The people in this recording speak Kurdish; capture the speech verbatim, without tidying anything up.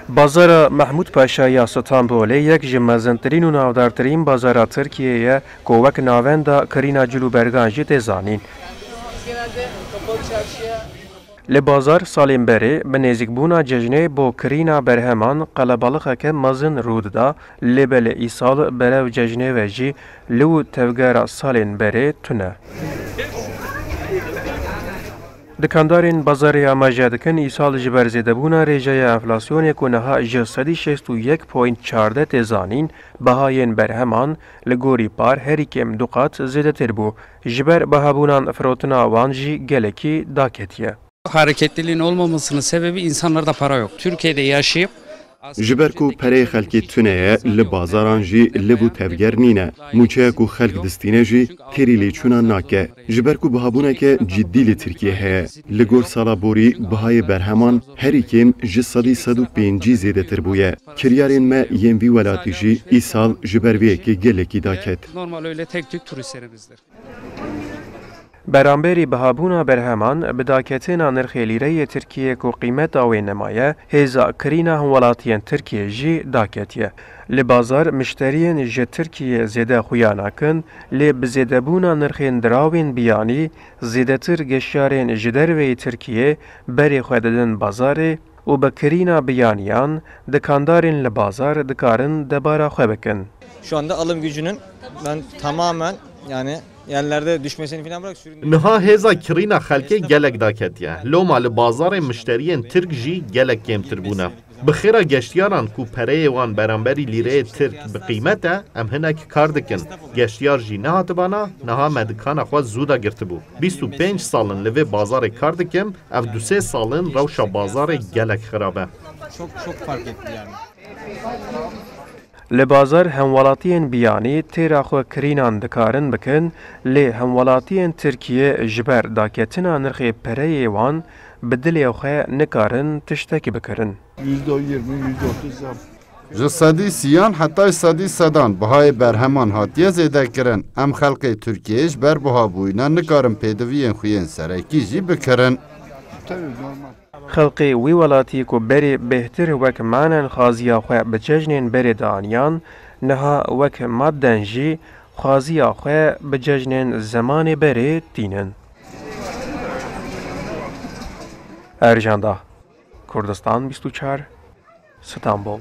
Bazara Mehmûd Paşa ya Stenbolê yek ji mezintirîn û navdartirîn bazara Tirkiyê ye ku wek navenda kirîna cilûbergan jî tê zanîn. Li bazar salên berê bi nêzîkbûna cejnê bo kirîna berheman qelebalixeke mezin rû dida, lê belê îsal berev cejnê ve jî li û tevgera salên berê tune. Dikandarên bazarê amaje dikin, îsal ji ber zêdebûna rêjeya enflasyonê ku niha ji sedî şêst û yek point çardeh tê zanîn, bihayên berheman li gorî par herî kêm du qat zêdetir bû. Ji ber bihabûnan firotina wan jî gelekî daketiye. Hareketliliğin olmamasının sebebi insanlarda para yok. Türkiye'de yaşayıp Ji ber ku pereyê xelkê tune ye, li bazaran jî liv û tevger nîne. Mûçeya ku xelk distîne jî têrî lêçûna nake. Ji ber ku bihabûneke ciddî li Tirkiyê heye. Li gor sala borî bihayê berheman herî kêm ji sedî sed û pêncî zêdetir bûye. Kiryarên me yên vî welatî jî îsal ji ber vê yekê gelekî daket. Normal öyle tek tük turistlerimizdir. Beramberî bihabûna berheman, bi daketina nirxê lîreyê Tirkiyê ku qîmeta wê nemaye, hêza kirîna hemwelatiyên Tirkiyê jî daketiye. Li bazar mişteriyên ji Tirkiyê zêde xuya nakin, lê bi zêdebûna nirxên dirawên biyanî, zêdetir geştyarên ji derveyî Tirkiyê berê xwe didin bazarê û bi kirîna biyaniyan dikandarên li bazar dikarin debara xwe bikin. Şu anda alım gücünün ben tamamen, yani, yerlerde düşmesini falan bırak, sürün. Niha hêza kirîna xelkê gelek daketiye. Loma li bazarê mişteriyên Tirk jî gelek kêmtir bûne. Bi xêra geştiyaran ku pereyê wan beramberî lîreyê Tirk bi qîmet e, em hinek kar dikin. Geştiyar jî nehatibana, niha me dikana xwe zû de girtibû. Bîst û pênc sal in li vê bazarê kar dikim, ev du sê sal in rewşa bazarê gelek xirab e. Çok, çok fark etti yani. Li bazar hemwelatiyên biyanî têra xwe kirînan dikarin bikin, lê hemwelatiyên Tirkiyê ji ber daketina nirxê pereyê wan bi dilê xwe nikarin tiştekî bikirin. Yüzde yirmi, yüzde otuz zam. Ji sedî siyan hetay sedî sedan bihayê berheman hatiye zêdekirin. Em xelkê Tirkiyê ji ber buhabûyîna nikarin pêdiviyên xwe yên serekî jî bikirin. Tabii, normal. Xelkê wî welatî ku berê bêhtir wek manen xwaziya xwe bi cejnên berê dianiyan, niha wek madden jî xwaziya xwe bi cejnên zemanê berê tînin. Erjanda, Kurdistan bîst û çar, Stenbol.